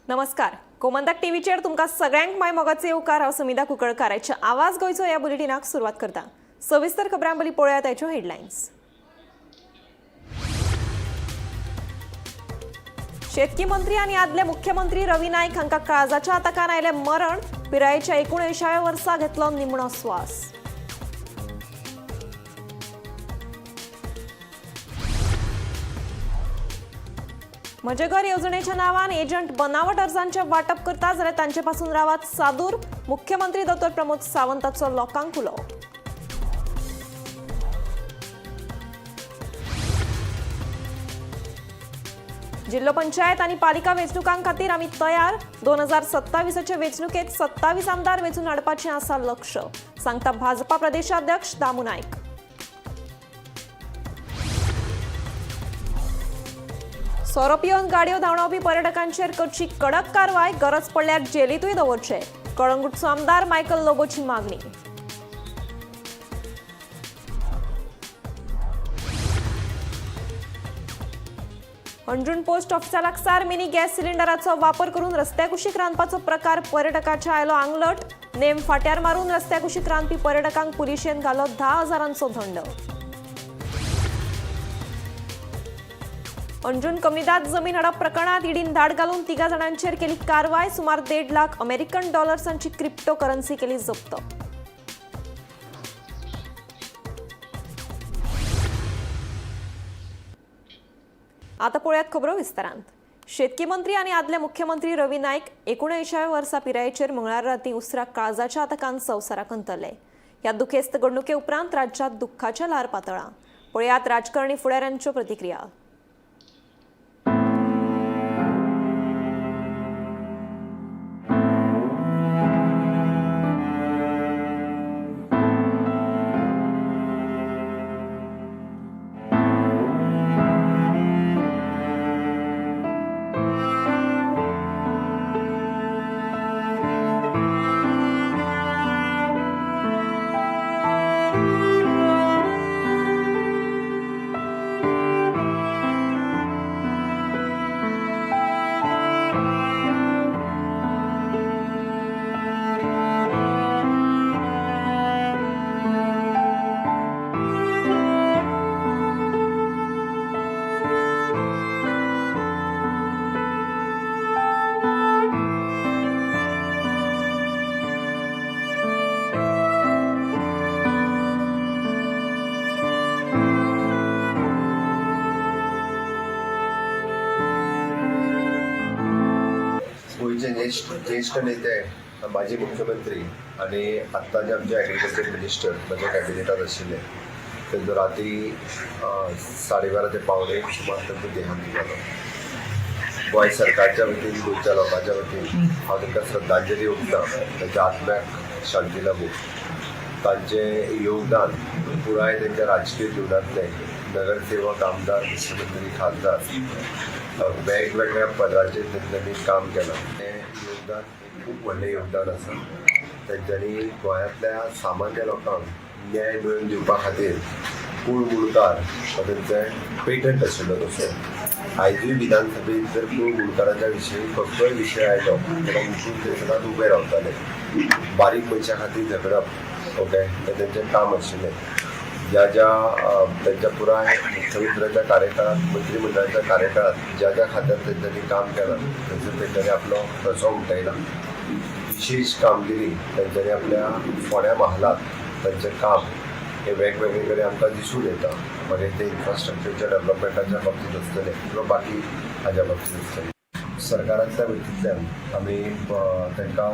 नमस्कार, गोमंतक टीव्हीचेर तुमकां सगळ्यांक माय मोगाचे येवकार. हांव समिधा कुंकळकार. आयच्या आवाज गोंयचो ह्या बुलेटिनाक सुरवात करता. सविस्तर खबरां पयलीं पळोवया आयच्यो हेडलायन्स. शेतकी मंत्री आनी आदले मुख्यमंत्री रवी नायक हांकां काळजाच्या आताकान आयलें मरण. पिरायेच्या 79व्या वर्सा घेतलो निमणो स्वास. म्हजें घर येवजणेच्या नांवान एजंट बनावट अर्जांचे वांटप करता जाल्यार तांचे पासून रावात सादूर. मुख्यमंत्री दोतोर प्रमोद सावंताचो लोकांक उलो. जिल्हो पंचायत आनी पालिका वेंचणुकां खातीर आमी तयार. 2027चे वेंचणुकेत 27 आमदार वेंचून हाडपाचें आसा लक्ष, सांगता भाजपा प्रदेशाध्यक्ष दामू नायक. सोरो पिवन गाडयो धांवडावपी पर्यटकांचेर करची कडक कारवाय, गरज पडल्यार जेलींतूय दवरचे, कळंगूटचो आमदार मायकल लोबोची मागणी. अंजुण पोस्ट ऑफिसा लागसार मिनी गॅस सिलिंडराचो वापर करून रस्त्या कुशीक रांदपाचो प्रकार. पर्यटकाच्या आयलो आंगलट. नेम फाट्यार मारून रस्त्या कुशीक रांदपी पर्यटकांक पुलिशेन घालो 10,000चो दंड. अंजुण कमिदाद जमीन हडप प्रकरणात ईडीन धाड घालून 3 जाणांचेर केली कारवाय. सुमार 1.5 लाख अमेरिकन डॉलर्सांची क्रिप्टो करन्सी केली जप्त. आता पळोवयात खबरो विस्तारांत. शेतकी मंत्री आनी आदले मुख्यमंत्री रवी नायक 79व्या वर्सा पिरायेचेर मंगळार राती उसरां काळजाच्या आताकान संवसाराक अंतरले. ह्या दुखेस्त घडणुके उपरांत राज्यात दुख्खाचें ल्हार पातळ्ळां. पळयात राजकारणी फुडाऱ्यांच्यो प्रतिक्रिया. गोंयचे ज्येष्ठ नेते, माजी मुख्यमंत्री आनी आत्तां जे आमचे एग्रीकल्चर मिनिस्टर म्हज्या कॅबिनेटात आशिल्ले, तेंचो राती 12:30 ते 12:45 सुमार तेंचो देहांत जालो. गोंय सरकारच्या वतीन, गोंयच्या लोकांच्या वतीन हांव तांकां श्रद्धांजली ओंपता. तांच्या आत्म्याक शांती लाबूं. तांचें योगदान पुराय तेंच्या राजकीय जिवनांतलें, नगरसेवक, आमदार, मुख्यमंत्री, खासदार, वेगवेगळ्या पदांचेर तेंच्यांनी काम केलां. तें योगदान एक खूब व्हडलें योगदान आसा. तेंच्यांनी गोंयांतल्या सामान्य लोकांक न्याय मेळोवन दिवपा खातीर कूळ मुणकार हो तेंचें पेटंट आशिल्लो. तसो आयजूय विधानसभेत जर कूळ मुणकाराच्या विशयी कसलोय विशय आयलो जाल्यार उठून ते सदांच उबे रावताले. बारीक मनशां खातीर झगडप, ओके, हें तेंचें काम आशिल्लें. ज्या ज्या त्यांच्या पुराय मुख्यमंत्र्याच्या कार्यकाळात, मंत्रिमंडळाच्या कार्यकाळात ज्या ज्या खात्यात तेंच्यांनी काम केलां, थंयसर तेंच्यांनी आपलो ठसो उमटयला. विशेष कामगिरी तेंच्यांनी आपल्या फोंड्या महालात तेंचें काम हें वेगवेगळे कडेन आमकां दिसून येता. मागीर ते इन्फ्रास्ट्रक्चरच्या डेवलपमेंटाच्या बाबतींत आसतलें किंवा बाकी हाज्या बाबतींत आसतलें. सरकारांतल्या वतींतल्यान आमी तांकां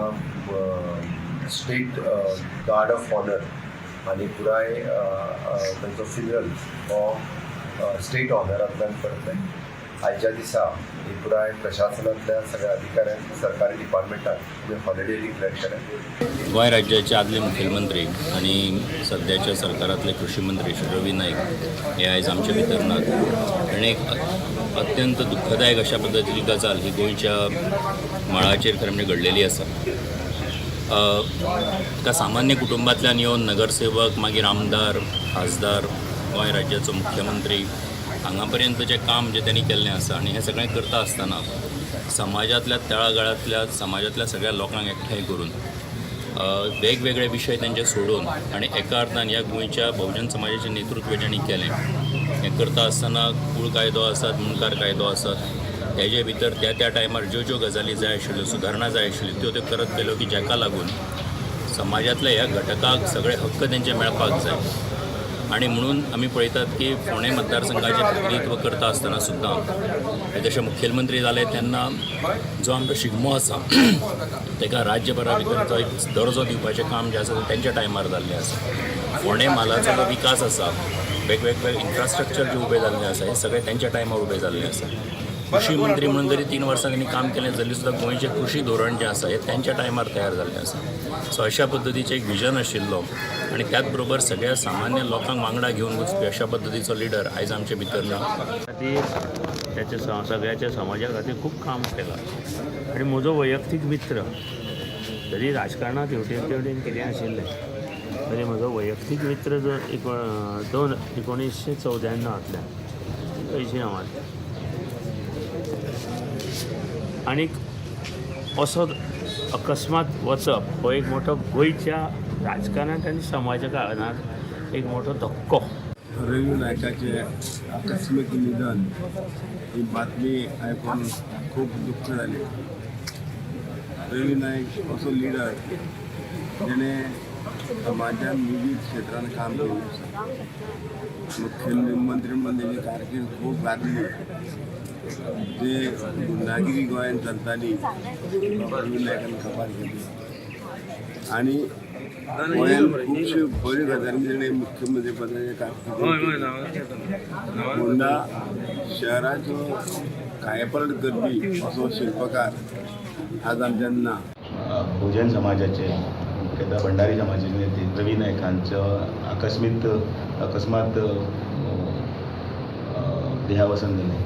स्टेट गार्ड ऑफ ऑनर आनी पुराय तांचो फ्युनरल हो स्टेट ऑनरांतल्यान करतले. आयच्या दिसा ही पुराय प्रशासनांतल्या सगळ्या अधिकाऱ्यांक, सरकारी डिपार्टमेंटाक आमी हॉलिडे डिक्लेअर केल्या. गोंय राज्याचे आदले मुखेलमंत्री आनी सद्याच्या सरकारांतले कृशी मंत्री श्री रवी नायक हे आयज आमचे भितर नात आनी एक अत्यंत दुख्खदायक अशा पद्दतीची गजाल ही गोंयच्या मळाचेर खरें म्हणजे घडलेली आसा. एका सामान्य कुटुंबांतल्यान येवन नगरसेवक, मागीर आमदार, खासदार, गोंय राज्याचो मुख्यमंत्री हांगा पर्यंत जें काम जें त्यांनी केल्लें आसा आनी हें सगळें करता आसतना समाजांतल्या तळागाळांतल्या समाजांतल्या सगळ्या लोकांक एकठांय करून वेगवेगळे विशय तांचे सोडून आनी एका अर्थान ह्या गोंयच्या भोवजन समाजाचें नेतृत्व जेणी केलें. हें करता आसतना कूळ कायदो आसत, मुंडकार कायदो आसत, तेजे भितर त्या त्या टायमार ज्यो ज्यो गजाली जाय आशिल्ल्यो, सुदारणा जाय आशिल्ल्यो, त्यो त्यो करत गेल्यो की जाका लागून समाजांतल्या ह्या घटकाक सगळे हक्क तेंचे मेळपाक जाय. आनी म्हणून आमी पळयतात की फोंडें मतदारसंघाचें प्रतिनिधित्व करता आसतना सुद्दां हे जशे मुखेलमंत्री जाले तेन्ना जो आमचो शिगमो आसा ताका राज्यभरा भितर जो एक दर्जो दिवपाचें काम जें आसा तें तेंच्या टायमार जाल्लें आसा. फोंडें म्हालाचो जो विकास आसा, वेगवेगळे इन्फ्रास्ट्रक्चर जें उबें जाल्लें आसा, हें सगळें तेंच्या टायमार उबें जाल्लें आसा. कृशी मंत्री म्हणून जरी 3 वर्सां तेणी काम केलें जाल्यार सुद्दां गोंयचें कृशी धोरण जें आसा हें तेंच्या टायमार तयार जाल्लें आसा. सो अशा पद्दतीचें एक विजन आशिल्लो आनी त्याच बरोबर सगळ्या सामान्य लोकांक वांगडा घेवन वचपी अशा पद्दतीचो लिडर आयज आमचे भितर ना. खातीर त्याच्या सगळ्याच्या समाजा खातीर खूब काम केलां आनी म्हजो वैयक्तीक मित्र तरी राजकारणांत हेवटेन तेवटेन कितें आशिल्लें तरी म्हजो वैयक्तीक मित्र जो 1994 अंयशीं णवांतल्यान आनीक असो अकस्मात वचप हो एक मोठो गोंयच्या राजकारणांत आनी समाजा कारणांत एक मोठो धक्को. रवी नायकाचे आकस्मीक निधन ही बातमी आयकून खूब दुख्ख जालें. रवी नायक असो लिडर जेणे समाजान विवीध क्षेत्रान काम केल्लें आसा. मुख्यमंत्री म्हणून तेजी कारकीर्द खूब गाजली. जे गुंडागिरी गोंयांत चलताली रवी नायकान काबार केली आनी गोंयांत खुबश्यो बऱ्यो गजाली तेणें मुख्यमंत्री पदाचे कारकीर्द. होंडा शहराचो कायापलट करपी असो शिल्पकार आज आमच्यान ना. बहुजन समाजाचे, मुख्यतः भंडारी समाजाचे नेते रवी नायक हांचो अकस्मात देहावसन जालें.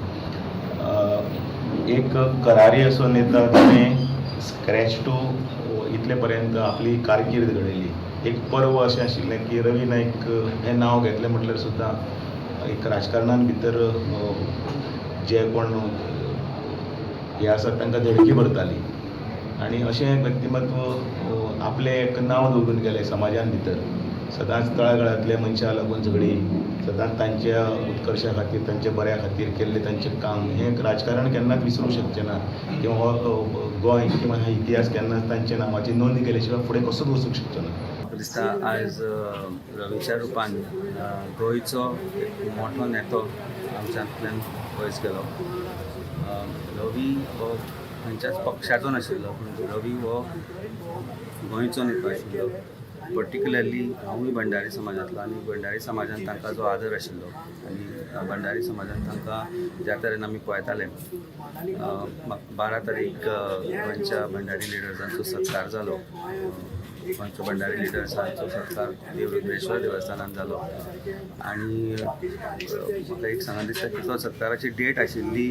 एक करारी असो नेता ताणें स्क्रॅच टू इतले पर्यंत आपली कारकीर्द घडयली. एक पर्व अशें आशिल्लें की रवी नायक हें नांव घेतलें म्हटल्यार सुद्दां एक राजकारणान भितर जे कोण हे आसात तांकां धडकी भरताली आनी अशें एक व्यक्तिमत्व आपलें एक नांव दवरून गेलें समाजान भितर. सदांच तळागाळांतल्या मनशां लागून झगडी, सदांच तांच्या उत्कर्शा खातीर, तांच्या बऱ्या खातीर केल्लें तांचें काम हें राजकारण केन्नाच विसरूंक शकचें ना किंवा हो गोंय किंवा हा इतिहास केन्नाच तांच्या नांवाची नोंद केल्या शिवाय फुडें कसोच वचूंक शकचो ना. म्हाका दिसता आयज रवीच्या रुपान गोंयचो एक मोठो नेतो आमच्यांतल्यान पयस गेलो. रवी हो खंयच्याच पक्षाचो नाशिल्लो, पूण रवी हो गोंयचो नेतो आशिल्लो. पर्टिक्युलरली हांवूय भंडारी समाजांतलो आनी भंडारी समाजान तांकां जो आदर आशिल्लो आनी भंडारी समाजान तांकां ज्या तरेन आमी पळयताले, 12 तारीख गोंयच्या भंडारी लिडर्सांचो सत्कार जालो. गोंयच्या भंडारी लिडर्सांचो सत्कार देवरुद्रेश्वर देवस्थानान जालो आनी म्हाका एक सांगन दिसता की तो सत्काराची डेट आशिल्ली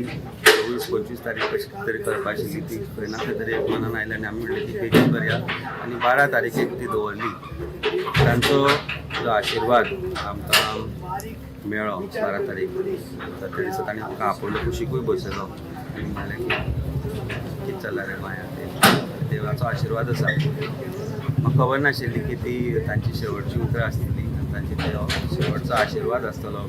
24-25 तारीख कशी तरी करपा आशिल्ली, ती खंय ना खंय तरी एक मनान आयली आनी आमी म्हणलें की बेगीन करया आनी 12 तारखेक ती दवरली. तांचो जो आशिर्वाद आमकां मेळ्ळो 12 तारीख त्या दिसा तांणी आमकां आपोवलो, कुशीकूय बसयलो आनी म्हणलें की कितें चल्लां रे गोंयांत, देवाचो आशिर्वाद आसा. म्हाका खबर नाशिल्ली की ती तांची शेवटची उतरां आसतली आनी तांची तो शेवटचो आशिर्वाद आसतलो.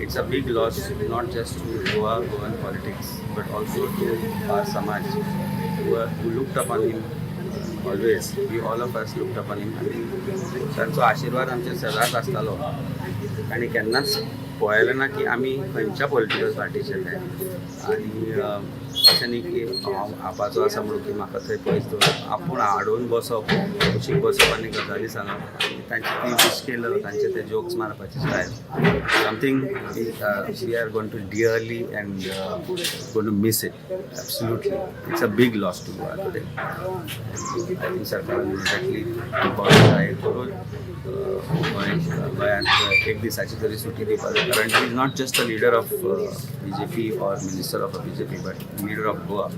It's a big loss not just to Goa, Goan politics, but also to our samaj who looked upon him always. We all of us looked upon him. आनी तांचो आशिर्वाद आमचेर सदांच आसतालो आनी केन्नाच पळयलें ना की आमी खंयच्या पॉलिटिकल पार्टीचे ते. आनी अशें न्ही की हांव आपाचो आसा म्हणून की म्हाका थंय पयस दवरप, आपूण हाडून बसप, कुशीक बसप आनी गजाली सांगप आनी तांची ती विश केलं, तांचे ते जोक्स मारपाची style, something we are going to dearly and going to miss it. Absolutely it's a big loss to Goa today. I think सरकारान इमिडिएटली जाहीर करून गोंयांत एक दिसाची तरी सुटी दिवपाक जाय, कारण he is not just a leader of BJP or minister of a BJP but leader of Goa.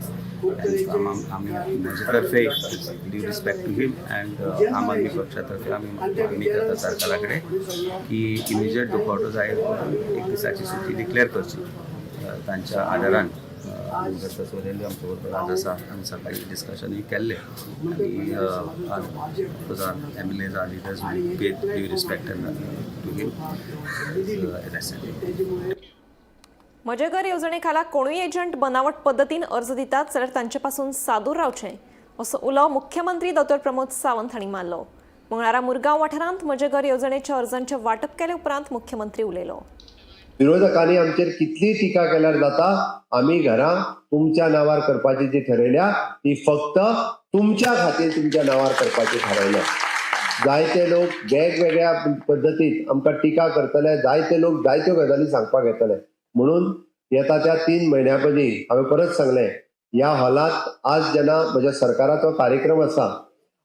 आमी म्हजे तर्फे due respect to him and आम आदमी पक्षा तर्फे आमी मागणी करता सरकारा कडेन की इमिजिएट दुखवटो जाहीर करून एक दिसाची सुटी डिक्लेअर करची तांच्या आदारान. दत्त सोरेनूय आमचे बरोबर आज आसा. आमी सकाळी डिस्कशनूय केल्लें आनी MLAs, our leaders, we pay due respect to him as I said. म्हजें घर येवजणे खाला कोणूय एजंट बनावट पद्दतीन अर्ज दितात जाल्यार तांचे पासून सादूर रावचें असो उलो मुख्यमंत्री दोतोर प्रमोद सावंत हांणी मारलो. मंगळारा मुरगांव वाठारांत म्हजें घर येवजणेच्या अर्जांचें वांटप केले उपरांत मुख्यमंत्री उलयलो. विरोधकांनी आमचेर कितली टिका केल्यार जाता, आमी घरां तुमच्या नांवार करपाची जी ठरयल्या ती फक्त तुमच्या खातीर तुमच्या नांवार करपाची थारायल्या. जायते लोक वेगवेगळ्या पद्दतीन आमकां टिका करतले, जायते लोक जायत्यो गजाली सांगपाक येतले. म्हणून येता त्या 3 म्हयन्या पयलीं हांवें परत सांगलें, ह्या हॉलांत आज जेन्ना म्हज्या सरकाराचो कार्यक्रम आसा,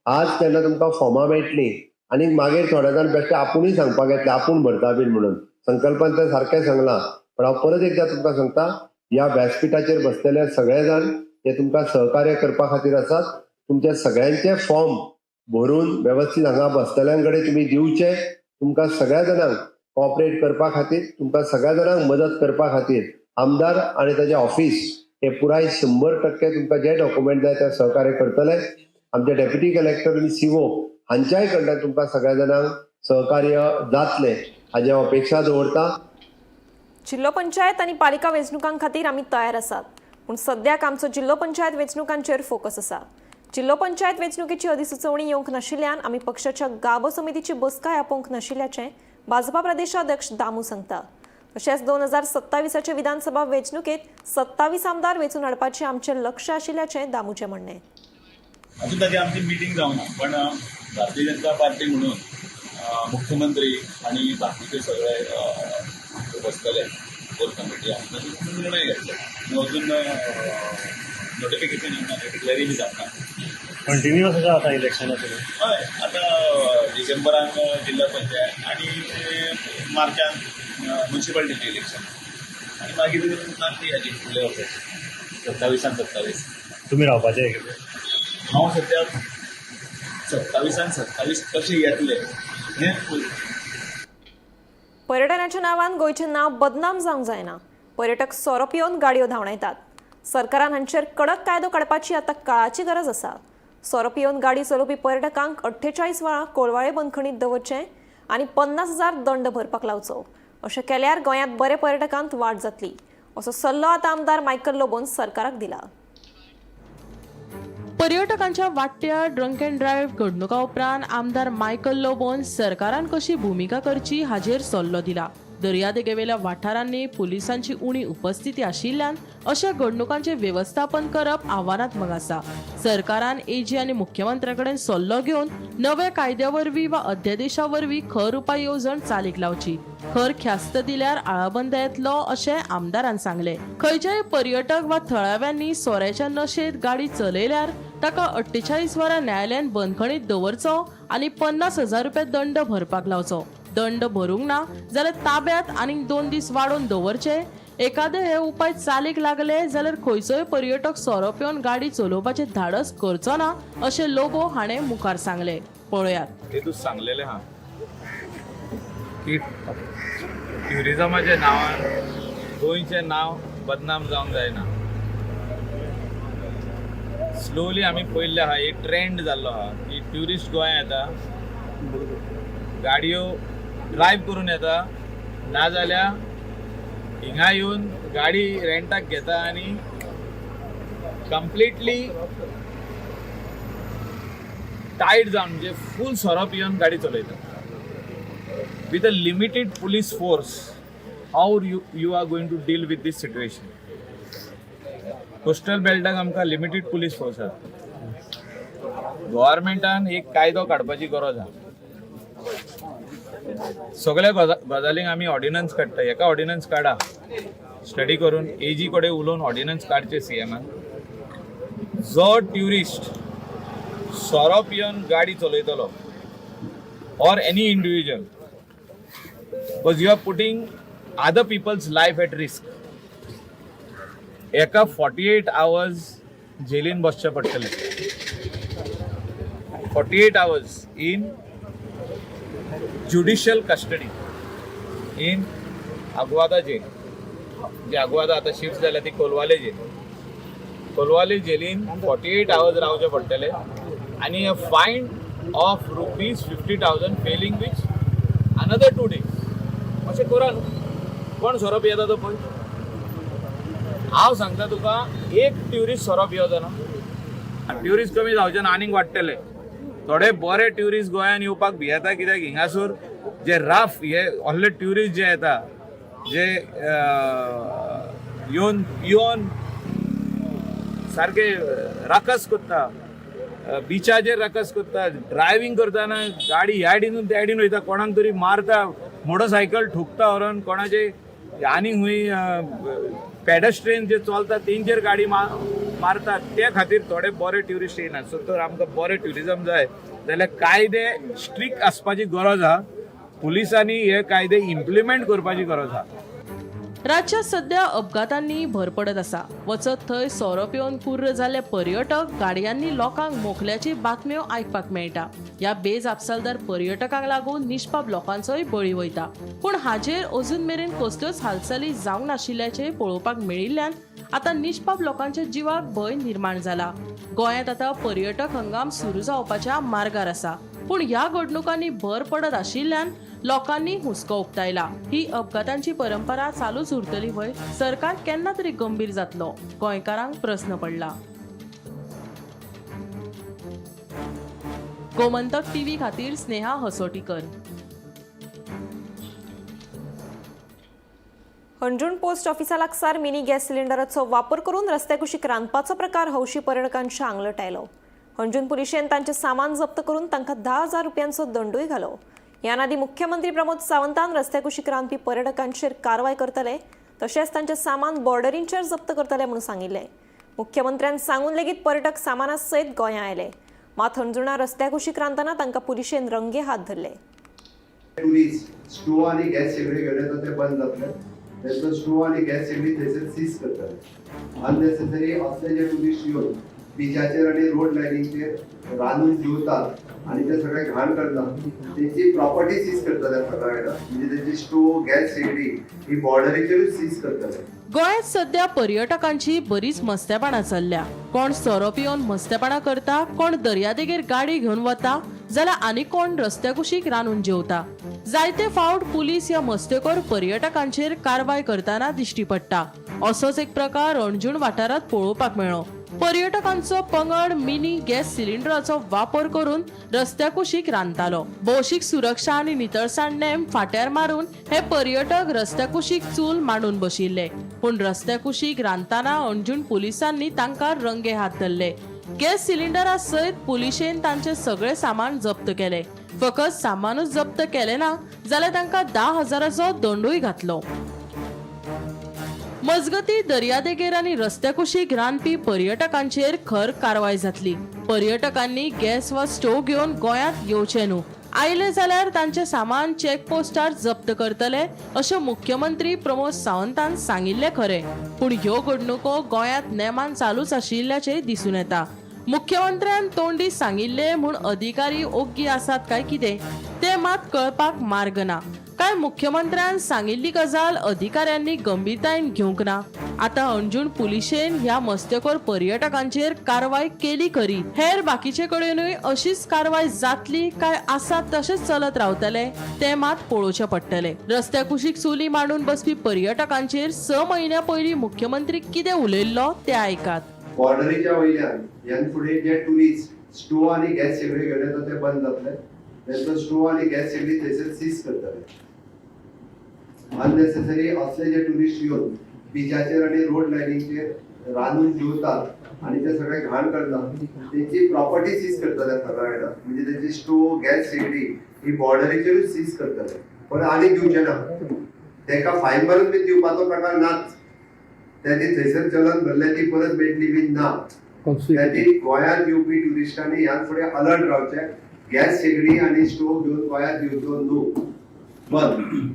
आज तेन्ना तुमकां फॉर्मां मेळटलीं आनी मागीर थोड्या जाण बेश्टे आपुणूय सांगपाक येतले आपूण भरता बीन म्हणून. संकल्पान तें सारकें सांगलां, पण हांव परत एकदां तुमकां सांगता, ह्या व्यासपिठाचेर बसलेले सगळे जाण हे तुमकां सहकार्य करपा खातीर आसात. तुमच्या सगळ्यांचे फॉर्म भरून वेवस्थीत हांगा बसतल्यां कडेन तुमी दिवचे. तुमकां सगळ्या जाणांक कॉपरेट करपा खातीर, तुमकां सगळ्या जाणांक मदत करपा खातीर आमदार आनी ताजें ऑफिस हे पुराय 100% तुमकां जे डॉक्युमेंट जाय ते सहकार्य करतले. आमचे डेप्युटी कलेक्टर आनी सीओ हांच्याय कडल्यान तुमकां सगळ्या जाणांक सहकार्य जातलें हाजी हांव अपेक्षा दवरता. जिल्लो पंचायत आनी पालिका वेंचणुकां खातीर आमी तयार आसात, पूण सद्याक आमचो जिल्लो पंचायत वेंचणुकांचेर फोकस आसा. जिल्लो पंचायत वेंचणुकेची अधिसुचोवणी येवंक नाशिल्ल्यान आमी पक्षाच्या गाबो समितीची बसकाय आपोवंक नाशिल्ल्याचें भाजपा प्रदेशाध्यक्ष दामू सांगता. तशेंच 2027 विधानसभा वेंचणुकेत 27 आमदार वेंचून हाडपाचें आमचें लक्ष आशिल्ल्याचें दामूचें म्हणणें. अजून ताची आमची मिटींग जावना, पण भारतीय जनता पार्टी म्हणून मुख्यमंत्री आनी बाकीचे सगळे बसतले कोर कमिटी आनी तातूंत निर्णय घेतले. अजून नोटिफिकेशन येवना, डिक्लेरय बी जावना. कंटिन्युअस आसा आतां इलेक्शनां सुरू. हय, आतां डिसेंबरान जिल्हा पंचायत आनी मार्चान म्युनिसिपालिटीचें इलेक्शन आनी मागीर नासली हाजी फुडल्या वर्साची 27 27. तुमी रावपाचे? हांव सद्या 27 27 कशे येतले हें पर्यटनाच्या नांवान गोंयचें नांव बदनाम जावंक जायना. पर्यटक सोरो पिवन गाडयो धांवडायतात. सरकारान हांचेर कडक कायदो काडपाची आतां काळाची गरज आसा. सोरो पिवन गाडी चलोवपी पर्यटकांक 48 वरां कोळवाळे बंदखणीत दवरचें आनी 50,000 दंड भरपाक लावचो. अशें केल्यार गोंयांत बरे पर्यटकांत वाड जातली असो सल्लो आतां आमदार मायकल लोबोन सरकाराक दिला. पर्यटकांच्या वाडट्या ड्रंक अँड ड्रायव्ह घडणुका उपरांत आमदार मायकल लोबोन सरकारान कशी भुमिका करची हाजेर सल्लो दिला. दर्यादेगेवेल्या वाठारांनी पुलिसांची उणी उपस्थिती आशिल्ल्यान अशा घडणुकांचे वेवस्थापन करप आव्हानात्मक आसा. सरकारान एजी आनी मुख्यमंत्र्या कडेन सल्लो घेवन नव्या कायद्या वरवीं वा अध्यादेशा वरवीं खर उपाय येवजण चालीक लावची. खर ख्यास्त दिल्यार आळाबंद येतलो अशें आमदारान सांगलें. खंयच्याय पर्यटक वा थळाव्यांनी सोऱ्याच्या नशेंत गाडी चलयल्यार ताका 48 वरां न्यायालयान बंदखणीत दवरचो आनी 50,000 रुपया दंड भरपाक लावचो. दंड भरूंक ना जाल्यार ताब्यात आनीक 2 दीस वाडोवन दवरचे. एखादे हे उपाय चालीक लागले जाल्यार खंयचोय पर्यटक सोरो पिवन गाडी चलोवपाचें धाडस करचो ना अशें लोबो हाणें मुखार सांगलें. पळयात. ते तूं सांगलेलें आहा की ट्युरिजमाच्या नांवान गोंयचें नांव बदनाम जावंक जायना. स्लोली आमी पळयल्लें आहा, एक ट्रेंड जाल्लो आहा की ट्युरिस्ट गोंया येता, गाडयो ड्रायव्ह करून येता, नाजाल्यार हिंगा येवन गाडी रेंटाक घेता आनी कंप्लिटली टायट जावन, म्हणजे फूल सोरो पिवन गाडी चलयता. With a limited police force, how you are going to deal with this situation? Coastal बेल्टाक आमकां लिमिटेड पुलीस फोर्स आसा. गव्हर्मेंटान एक कायदो काडपाची गरज आहा. सगळ्या गजालींक आमी ऑर्डिनन्स काडटा, हेका ऑर्डिनन्स काडा. स्टडी करून एजी कडेन उलोवन ऑर्डिनन्स काडचे सीएमान. जो ट्युरिस्ट सोरो पिवन गाडी चलयतलो or any individual, because you are putting other people's life at risk, एका 48 आवर्स जेलीन बसचें पडटलें. 48 hours in judicial custody in Aguada jail. जी आगवादा आतां शिफ्ट जाल्या ती कोलवाले जेल. कोलवाले जेलीन 48 आवर्स रावचे पडटले आनी a fine of ₹50,000 failing which another 2 days. अशें करा न्हू. कोण सोरो पियेता तो पळय. हांव सांगता तुका, एक ट्युरिस्ट सोरो पिवचो ना. ट्युरिस्ट कमी जावचे ना, आनीक वाडटले. थोडे बरे ट्युरिस्ट गोंयान येवपाक भियेता, कित्याक हिंगासूर जे राफ हे व्हडले ट्युरिस्ट जे येता, जे येवन येवन सारके राकस करता, बिचाचेर राकस करता, ड्रायव्हींग करतना गाडी ह्या सायडीनून त्या सायडीन वयता, कोणाक तरी मारता, मोटरसायकल ठोकता व्हरोन कोणाचे, आनी खंय पेडेस्ट्रियन जे चलता तेंचेर गाडी मारतात. ते खातीर थोडे बरे ट्युरिस्ट येयनात. सो तर आमकां बरें ट्युरिजम जाय जाल्यार कायदे स्ट्रिक्ट आसपाची गरज आहा. पुलिसांनी हे कायदे इम्प्लिमेंट करपाची गरज आहा. राज्यात सध्या अपघातांनी भर पडत आसा. वचत थंय सोरो पिवन कुर्र जाल्ले पर्यटक गाडयांनी लोकांक मोखल्याची बातम्यो आयकपाक मेळटा. ह्या बेजापसालदार पर्यटकांक लागून निष्पाप लोकांचोय बळी वयता. पूण हाजेर अजून मेरेन कसल्योच हालचाली जावंक नाशिल्ल्याचें पळोवपाक मेळिल्ल्यान आतां निष्पाप लोकांच्या जिवाक भंय निर्माण जाला. गोंयांत आतां पर्यटक हंगाम सुरू जावपाच्या मार्गार आसा, पूण ह्या घडणुकांनी भर पडत आशिल्ल्यान लोकांनी हुस्को उक्तायला. ही अपघातांची परंपरा चालूच उरतली व्हय? सरकार केन्ना तरी गंभीर जातलो? गोंयकारांक प्रस्न पडला. गोमंतक टीव्ही खातीर स्नेहा हसोटीकर. हणजूण पोस्ट ऑफिसा लागसार मिनी गॅस सिलिंडराचो वापर करून रस्त्या कुशीक रांदपाचो प्रकार हौशी पर्यटकांच्या आंगलट आयलो. हणजूण पुलिशेन तांचें सामान जप्त करून तांकां 10,000 रुपयांचो दंडूय घालो. ह्यान आदीं मुख्यमंत्री प्रमोद सावंतान रस्त्या कुशीक रांदपी पर्यटकांचेर कारवाय करतले तशेंच तांचें सामान बॉर्डरींचेर जप्त करतले म्हणून सांगिल्लें. मुख्यमंत्र्यान सांगून लेगीत पर्यटक सामाना सयत गोंयां आयले. मात हणजुणा रस्त्या कुशीक रांदतना तांकां पुलिशेन रंगे हात धरले. टुरिस्ट स्टोव आनी गॅस शेगडी घेवन येता ते बंद जातले. तेंचो स्टोव आनी गॅस शेगडी थंयसर सीज करतले. अननेसेसरी असले जे टुरिस्ट येवन बिचाचेर आनी रोड लायनीचेर रांदून जेवतात आनी ते सगळे घाण करतात, तेंची प्रॉपर्टी सीज करतले सगळ्या. म्हणजे तेंची स्टोव, गॅस शेगडी ही बॉर्डरीचेरूच सीज करतले. गोंयांत सध्या पर्यटकांची बरीच मस्तेपणां चल्ल्या. कोण सोरो पिवन मस्तेपणां करता, कोण दर्यादेगेर गाडी घेवन वता, जाल्यार आनी कोण रस्त्या कुशीक रांदून जेवता. जायते फावट पुलीस ह्या मस्तेखोर पर्यटकांचेर कारवाय करतना दिश्टी पडटा. असोच एक प्रकार हणजूण वाठारांत पळोवपाक मेळ्ळो. पर्यटकांचो पंगड मिनी गॅस सिलिंडराचो वापर करून रस्त्या कुशीक रांदतालो. भौशीक सुरक्षा आनी नितळसाण नेम फाट्यार मारून हे पर्यटक रस्त्या कुशीक चूल मांडून बशिल्ले. पूण रस्त्या कुशीक रांदतना हणजूण पुलिसांनी तांकां रंगे हात धरले. गॅस सिलिंडरा सयत पुलिशेन तांचे सगळे सामान जप्त केले. फकत सामानूच जप्त केले ना, जाल्यार तांकां 10,000चो दंडूय घातलो. मजगती, दर्यादेगेर आनी रस्त्या कुशीक रांदपी पर्यटकांचेर खर कारवाय जातली. पर्यटकांनी गॅस वा स्टोव घेवन गोंयांत येवचे न्हू. आयले जाल्यार तांचे सामान चेकपोस्टार जप्त करतले, अशें मुख्यमंत्री प्रमोद सावंतान सांगिल्लें खरें, पूण ह्यो घडणुको गोंयांत नेमान चालूच आशिल्ल्याचें दिसून येता. मुख्यमंत्र्यान तोंडी सांगिल्लें म्हूण अधिकारी ओग्गी आसात काय कितें, तें मात कळपाक मार्ग ना. काय मुख्यमंत्र्यान सांगिल्ली गजाल अधिकाऱ्यांनी गंभीरतायेन घेवंक ना? आतां हणजूण पुलिशेन ह्या मस्तेखोर पर्यटकांचेर कारवाय केली खरी, हेर बाकीचे कडेनूय अशीच कारवाय जातली काय आसा तशेंच चलत रावतले, तें मात पळोवचें पडटलें. रस्त्या कुशीक चुली मांडून बसपी पर्यटकांचेर 6 म्हयन्या पयलीं मुख्यमंत्री कितें उलयल्लो तें आयकात. बॉर्डरीच्या वयल्यान ह्यान फुडें जे टुरिस्ट स्टोव आनी गॅस शेगडी घेवन येता ते बंद जातले. तेंचो स्टोव आनी गॅस शेगडी थंयसर सीज करतले. अननेसेसरी असले जे टुरिस्ट येवन बिचाचेर आनी रोड लायनीचेर रांदून जेवतात आनी ते सगळे घाण करतात, तेंची प्रॉपर्टी सीज करतले सगळ्या. म्हणजे तेंची स्टोव, गॅस शेगडी ही बॉर्डरीचेरूच सीज करतले. पण आनी दिवचे ना. तेका फायन मारून बी दिवपाचो प्रकार नाच. तेजी थंयसर चलन भरले, ती परत मेळटली बी ना. त्याची गोंयांत येवपी ट्युरिस्टांनी ह्यान फुडें अलर्ट रावचें. गॅस शेगडी आनी स्टोव घेवन गोंयांत येवचो न्हू, बंद.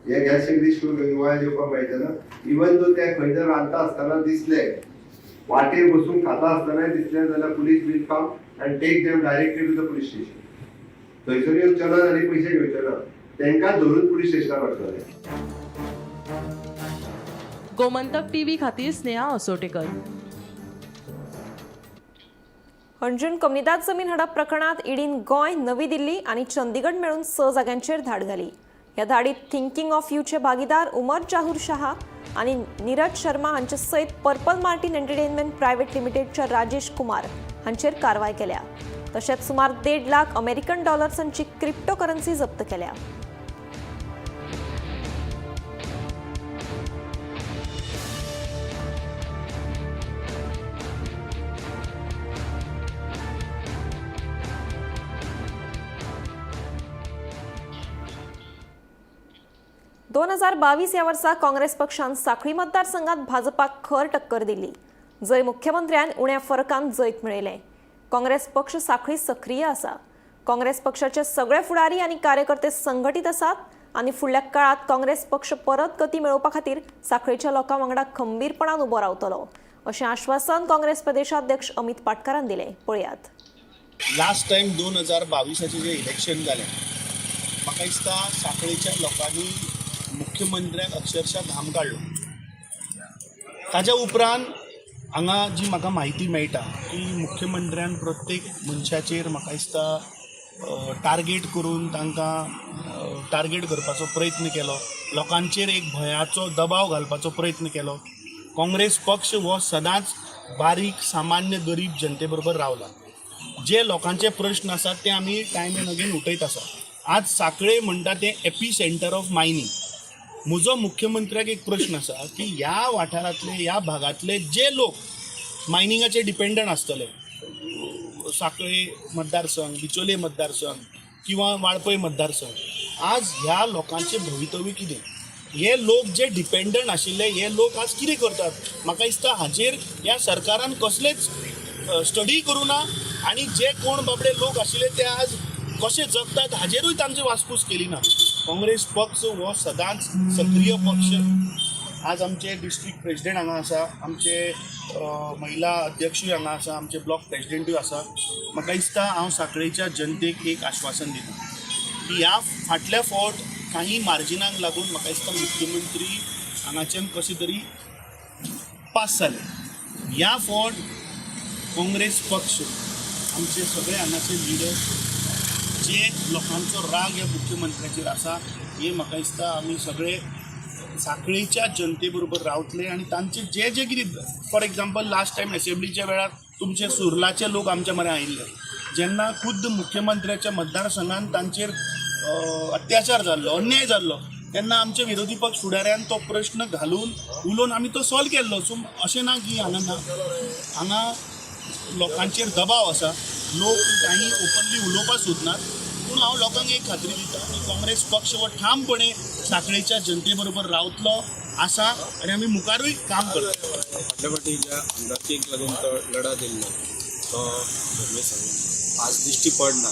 हे गॅस शेगडी, स्टोव घेवन गोंयांत येवपाक मेळचें ना. इवन दो ते खंय जर रांदता आसतना दिसले, वाटेर बसून खाता आसतनाय दिसले जाल्यार police will come and take them directly to the police station. थंयसर येवन चलन आनी पयशे घेवचे ना, तांकां धरून पुलीस स्टेशनार व्हरतले. गोमंतक टीव्ही खातीर स्नेहा असोटेकर. हणजूण कमनिदाद जमीन हडप प्रकरणात ईडीन गोंय, नवी दिल्ली आनी चंदीगड मेळून 6 जाग्यांचेर धाड घाली. ह्या धाडीत थिंकिंग ऑफ यूचे भागीदार उमर जाहूर शहा आनी नीरज शर्मा हांचे सयत पर्पल मार्टिन एंटरटेनमेंट प्रायव्हेट लिमिटेडच्या राजेश कुमार हांचेर कारवाय केल्या. तशेंच सुमार 1.5 लाख अमेरिकन डॉलर्सांची क्रिप्टो करन्सी जप्त केल्या. 2022 ह्या वर्सा काँग्रेस पक्षान सांखळी मतदारसंघात भाजपाक खर टक्कर दिली, जंय मुख्यमंत्र्यान उण्या फरकान जैत मेळयलें. काँग्रेस पक्ष सांखळी सक्रीय आसा. काँग्रेस पक्षाचे सगळे फुडारी आनी कार्यकर्ते संघटीत आसात आनी फुडल्या काळात काँग्रेस पक्ष परत गती मेळोवपा खातीर सांखळेच्या लोकां वांगडा खंबीरपणान उबो रावतलो अशें आश्वासन काँग्रेस प्रदेशाध्यक्ष अमित पाटकारान दिलें. पळयात. लास्ट टायम 2022 जे इलेक्शन जालें, म्हाका दिसता सांखळेच्या लोकांनी मुख्यमंत्र्याक अक्षरशः घाम काडलो. ताज्या उपरांत हांगा जी म्हाका म्हायती मेळटा की मुख्यमंत्र्यान प्रत्येक मनशाचेर म्हाका दिसता टार्गेट करून तांकां टार्गेट करपाचो प्रयत्न केलो, लोकांचेर एक भंयाचो दबाव घालपाचो प्रयत्न केलो. काँग्रेस पक्ष हो सदांच बारीक सामान्य गरीब जनते बरोबर रावला. जे लोकांचे प्रश्न आसात ते आमी टायम एंड अगेन उठयत आसा. आज सांखळे म्हणटा तें एपी सेंटर ऑफ मायनींग. म्हजो मुख्यमंत्र्याक एक प्रश्न आसा की ह्या वाठारांतले, ह्या भागांतले जे लोक मायनिंगाचेर डिपेंडंट आसतले, सांखळे मतदारसंघ, बिचोले मतदारसंघ किंवा वाळपय मतदारसंघ, आज ह्या लोकांचें भवितव्य कितें? हे लोक जे डिपेंडंट आशिल्ले हे लोक आज कितें करतात? म्हाका दिसता हाजेर ह्या सरकारान कसलेच स्टडी करूं ना आनी जे कोण बाबडे लोक आशिल्ले ते आज कशे जगतात हाजेरूय तांची वासपूस केली ना. काँग्रेस पक्ष हो सदांच सक्रीय पक्ष. आज आमचे डिस्ट्रिक्ट प्रेजिडेंट हांगा आसा, आमचे महिला अध्यक्षूय हांगा आसा, आमचे ब्लॉक प्रेजिडेंटूय आसा. म्हाका दिसता हांव सांखळेच्या जनतेक एक आश्वासन दिता की ह्या फाटल्या फावट काही मार्जिनाक लागून म्हाका दिसता मुख्यमंत्री हांगाच्यान कशें तरी पास जाले. ह्या फावट काँग्रेस पक्ष, आमचे सगळे हांगाचे लिडर, जे लोकांचो राग ह्या मुख्यमंत्र्याचेर आसा, हे म्हाका दिसता आमी सगळे सांखळेच्या जनते बरोबर रावतले आनी तांचे जे जे कितें, फॉर एग्जाम्पल लास्ट टायम एसेंब्लीच्या वेळार तुमचे सुर्लाचे लोक आमच्या म्हऱ्यान आयिल्ले, जेन्ना खुद्द मुख्यमंत्र्याच्या मतदारसंघान तांचेर अत्याचार जाल्लो, अन्याय जाल्लो, तेन्ना आमचे विरोधी पक्ष फुडाऱ्यान तो प्रश्न घालून उलोवन आमी तो सॉल्व केल्लो. सो अशें ना की हांगा ना, हांगा लोकांचेर दबाव आसा, लोक काही ओपनली उलोवपाक सोदनात. पूण हांव लोकांक एक खात्री दिता की काँग्रेस पक्ष हो ठामपणे सांखळेच्या जनते बरोबर रावतलो आसा आनी आमी मुखारूय काम करतले. फाटल्या फावटी ज्या आमदारकीक लागून तो लढा दिल्लो तो धर्मेश सगळ्यांनी आज दिश्टी पडना,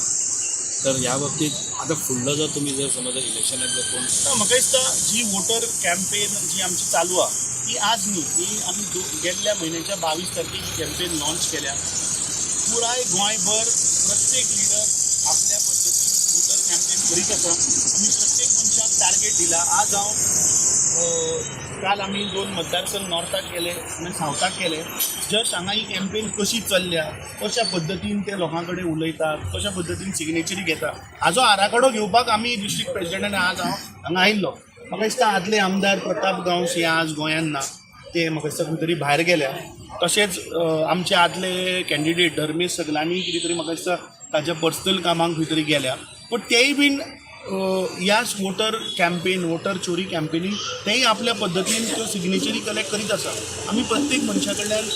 तर ह्या बाबतीत आतां फुडलो जर तुमी जर समज इलेक्शनाक जर कोण, म्हाका दिसता जी वोटर कॅम्पेन जी आमची चालू आहा ती आज न्ही, ही आमी गेल्ल्या म्हयन्याच्या 22 तारखेक ही कॅम्पेन लॉन्च केल्या. पुराय गोंयभर प्रत्येक लिडर आपल्या पद्दतीन वोटर कॅम्पेन करीत आसा. आमी प्रत्येक मनशाक टार्गेट दिला. आज हांव काल आमी 2 मतदारसंघ नॉर्थाक केले आनी सावथाक केले. जस्ट हांगा ही कॅम्पेन कशी चल्ल्या, कशा पद्दतीन ते लोकां कडेन उलयतात, कशा पद्दतीन सिग्नेचरी घेता, हाजो आराखडो घेवपाक आमी डिस्ट्रिक्ट प्रेजिडेंटान आज हांव हांगा आयिल्लो. म्हाका दिसता आदले आमदार प्रताप गांवस हे आज गोंयांत ना, ते म्हाका दिसता खंय तरी भायर गेल्या. तशेंच आमचे आदले कॅन्डिडेट धर्मेश सगलांनी कितें तरी म्हाका दिसता ताच्या पर्सनल कामाक खंय तरी गेल्या. पूण तेय बीन ह्या वोटर कॅम्पेन, वोटर चोरी कॅम्पेनीक तेय आपल्या पद्दतीन त्यो सिग्नेचरी कलेक्ट करीत आसा. आमी प्रत्येक मनशा कडल्यान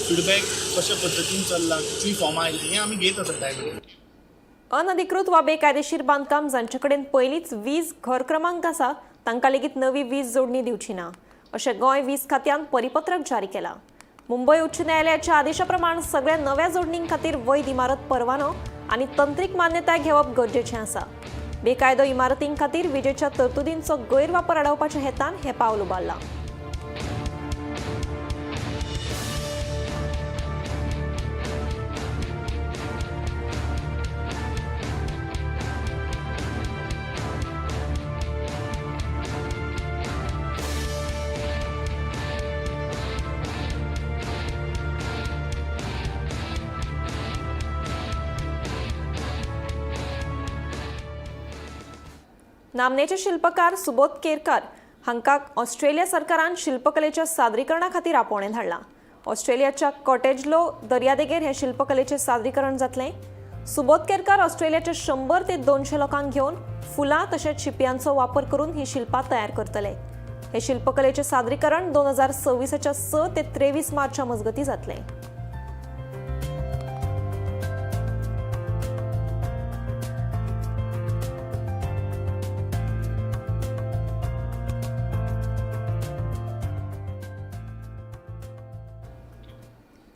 फिडबॅक कशा पद्दतीन चल्ला, कितलीं फॉर्मां आयलीं, हें आमी घेत आसा टायम. अनधिकृत वा बेकायदेशीर बांदकाम जांचे कडेन पयलींच वीज घर क्रमांक आसा तांकां लेगीत नवी वीज जोडणी दिवची ना अशें गोंय वीज खात्यान परिपत्रक जारी केलां. मुंबय उच्च न्यायालयाच्या आदेशा प्रमाण सगळ्या नव्या जोडणीं खातीर वैध इमारत परवानो आनी तंत्रीक मान्यताय घेवप गरजेचें आसा. बेकायदो इमारतीं खातीर विजेच्या तरतुदींचो गैरवापर आडावपाच्या हेतान हें पावल उबारलां. नामनेचे शिल्पकार सुबोध केरकार हांकां ऑस्ट्रेलिया सरकारान शिल्पकलेच्या सादरीकरणा खातीर आपोवणें धाडलां. ऑस्ट्रेलियाच्या कॉटेजलो दर्यादेगेर हें शिल्पकलेचें सादरीकरण जातलें. सुबोध केरकार ऑस्ट्रेलियाच्या 100 ते 200 लोकांक घेवन फुलां तशेंच शिंपयांचो वापर करून ही शिल्पां तयार करतले. हे शिल्पकलेचें सादरीकरण 2026च्या 6 ते 23 मार्चा मजगतीं जातलें.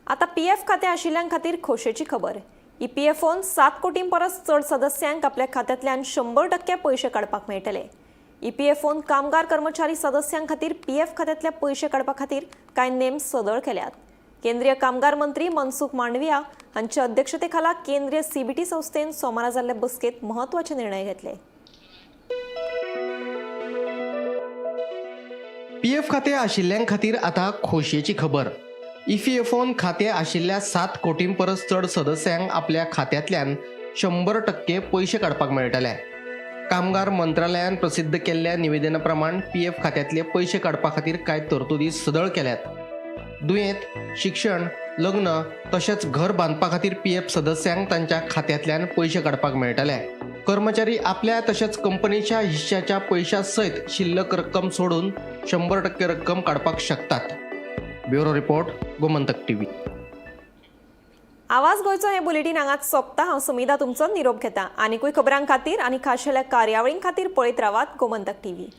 आता पीएफ खातें आशिल्ल्यां खातीर खोशेची खबर. ईपीएफओन 7 कोटीं परस चड सदस्यांक आपल्या खात्यांतल्यान 100% पयशे काडपाक मेळटले. ईपीएफओन कामगार कर्मचारी सदस्यां खातीर पीएफ खात्यांतले पयशे काडपा खातीर कांय नेम सदळ केल्यात. केंद्रीय कामगार मंत्री मनसुख मांडविया हांच्या अध्यक्षतेखाला केंद्रीय सीबीटी संस्थेन सोमारा जाल्ले बसकेंत म्हत्वाचे निर्णय घेतले. पीएफ खातें आशिल्ल्यां खातीर आतां खोशयेची खबर. ईपीएफओन खातें आशिल्ल्या 7 कोटीं परस चड सदस्यांक आपल्या खात्यांतल्यान 100% पयशे काडपाक मेळटले. कामगार मंत्रालयान प्रसिद्ध केल्ल्या निवेदना प्रमाण पीएफ खात्यांतले पयशे काडपा खातीर कांय तरतुदी सदळ केल्यात. दुयेंत, शिक्षण, लग्न तशेंच घर बांदपा खातीर पीएफ सदस्यांक तांच्या खात्यांतल्यान पयशे काडपाक मेळटले. कर्मचारी आपल्या तशेंच कंपनीच्या हिश्श्याच्या पयशां सयत शिल्लक रक्कम सोडून 100% रक्कम काडपाक शकतात. Bureau report, Gomantak TV. आवाज गोंयचो हें बुलेटीन हांगाच सोंपता. हांव सुमिधा तुमचो निरोप घेता. आनिकूय खबरां खातीर आनी खाशेल्या कार्यावळीं खातीर पळयत रावात गोमंतक टीव्ही.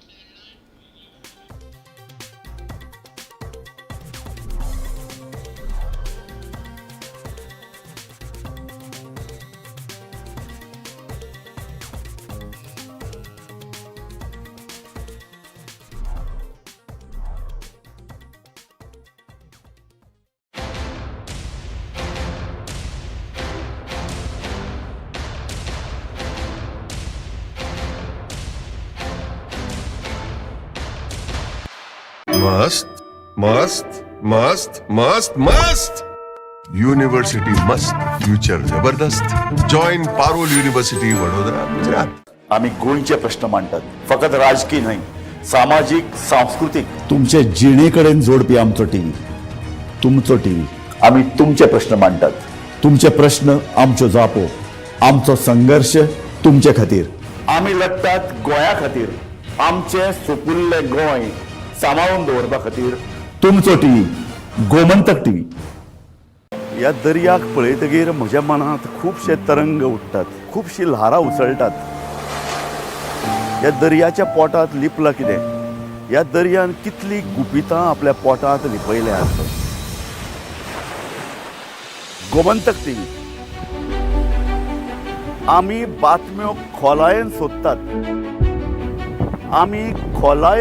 मस्त मस्त मस्त मस्त मस्त युनिव्हर्सिटी मस्त, फ्युचर जबरदस्त. Join Parul university, Vadodara, Gujarat. आमी गोंयचे प्रश्न मांडटात, फकत राजकीय न्हय, सामाजीक, सांस्कृतीक. तुमचे जिणे कडेन जोडपी आमचो टीव्ही, तुमचो टीव्ही. आमी तुमचे प्रश्न मांडटात, तुमचे प्रश्न आमच्यो जापो, आमचो संघर्श तुमचे खातीर. आमी लडटात गोंया खातीर, आमचें सुपुल्लें गोंय सांबाळून दवरपा खातीर. तुमचो टीव्ही, गोमंतक टीव्ही. ह्या दर्याक पळयतगीर म्हज्या मनांत खुबशे तरंग उठ्ठात, खुबशीं ल्हारां उसळटात. ह्या दर्याच्या पोटांत लिपलां कितें? ह्या दर्यान कितलीं गुपितां आपल्या पोटांत लिपयल्यात? गोमंतक टीव्ही, आमी बातम्यो खोलायेन सोदतात, आमी खोलायेन